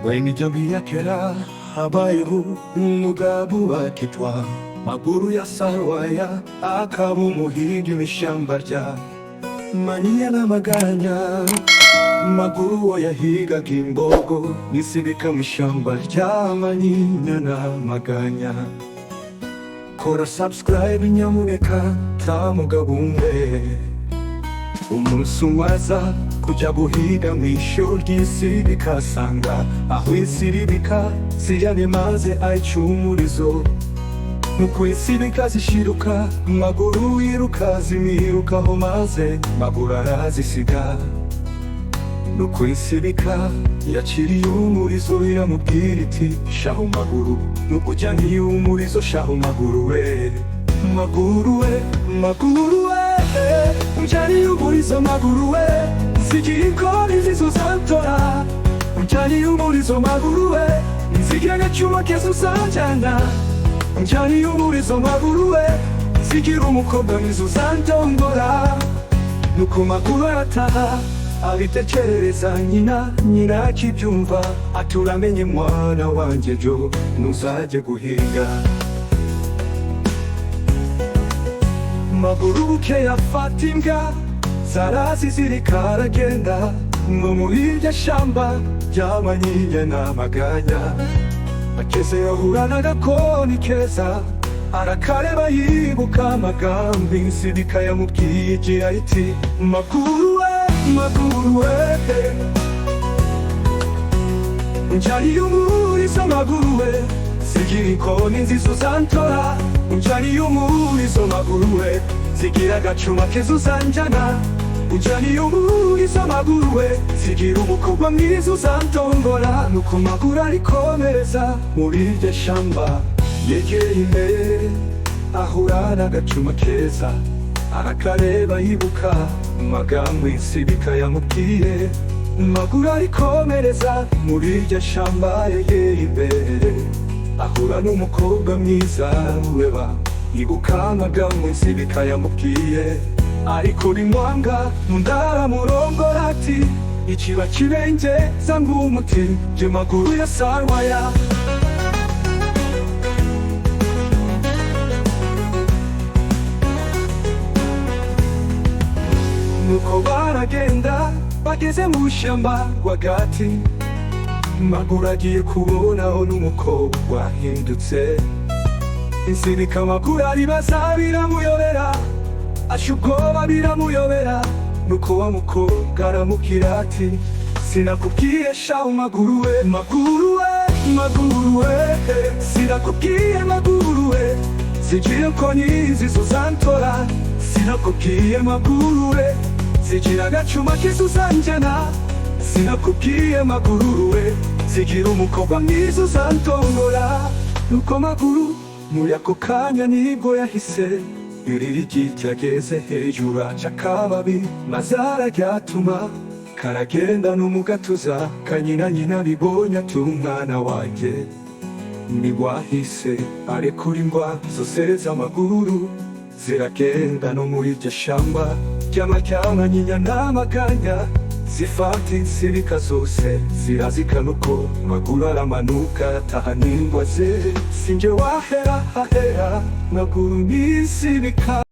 Wemijambi ya kera habayeho umugabo wakitwa Maguru ya Sarwaya, akaba umuhigi w'ishyamba rya Manyinya n'Amaganya. Maguru wo yahigaga imbogo n'isibika mu ishyamba rya Manyinya n'Amaganya. Kora subscribe nyamuneka. Tamugabo umwe umunsi umwe aza kujya guhiga mu ishyo ry'isibika, asanga aho isiribika zijyanye maze ayica umurizo. Nuko isibika zishiruka, Maguru yiruka zimwirukaho, maze Maguru arazisiga. Nuko isibika yakiriye umurizo iramubwira iti: "Shahu Maguru, nuko ujyaniye umurizo, shahu Maguru we, Maguru we, Maguru we, unjyaniye umurizo, Maguru we, zigira inkoni zizo zantora, unjyaniye umurizo, Maguru we, nzigira agacuma keza uzanjyana, unjyaniye umurizo, Maguru we, zigira umukobwa mwiza uzandongora." Nuko Maguru arataha, abitekerereza nyina. Nyina akibyumva ati: "Uramenye mwana wanjye, jo ntuzajye guhiga." Maguru bukeye afata imbwa zarazizirika, aragenda ngo muri iryo shamba ry'Amanyinya n'Amaganya. Ageze ahura n'agakoni keza, arakareba, yibuka amagambo insibika yamubwiye igira iti: "Maguru we, Maguru we, unjyaniye umurizo, Maguru we, zigira inkoni nziza uzantora, unjyaniye umurizo, Maguru we, zigira agacuma keza uzanjyana, unjyaniye umurizo, Maguru we, zigira umukobwa mwiza uzandongora." Nuko Maguru arikomereza muri iryo shamba, yegeye imbere ahura n'agacuma keza, arakareba, yibuka amagambo insibika yamubwiye. Maguru arikomereza muri iryo shamba, yegeye imbere ahura n'umukobwa mwiza, ureba, yibuka amagambo insibika yamubwiye, ariko rimwanga ndaramurongora ati: "Ikiba kirenge ngumuti je Maguru ya Sarwaya." Nuko baragenda, bageze mu ishyamba rwagati, Maguru agiye kubonaho n'umukobwa wahindutse insibika. Maguru aribaza, biramuyobera, asha ubwoba, biramuyobera. Nuko wa mukobwa aramubwira ati: "Sinakubwiye shahu Maguru we, Maguru we, Maguru we, sinakubwiye Maguru we, zigira inkoni zizo uzantora, sinakubwiye Maguru we, zigira agacuma keza uzanjyana, sinakubwiye Maguru we, zigira umukobwa mwiza uzantongora." Nuko Maguru muri ako kanya nibwo yahise yurira igiti, ageze hejuru aca akababi maze araryatuma, karagenda no mu gatuza kanyina. Nyina bibonye ati: "Umwana wanjye." Nibwahise arekura imbwa zose z'amaguru, ziragenda no muri iryo shamba ry'Amanyinya n'Amaganya, zifata insibika zose zirazikana. Uko Maguru aramanuka, ataha n'imbwa ze. Sinjye wahera hahera Maguru n'isibika.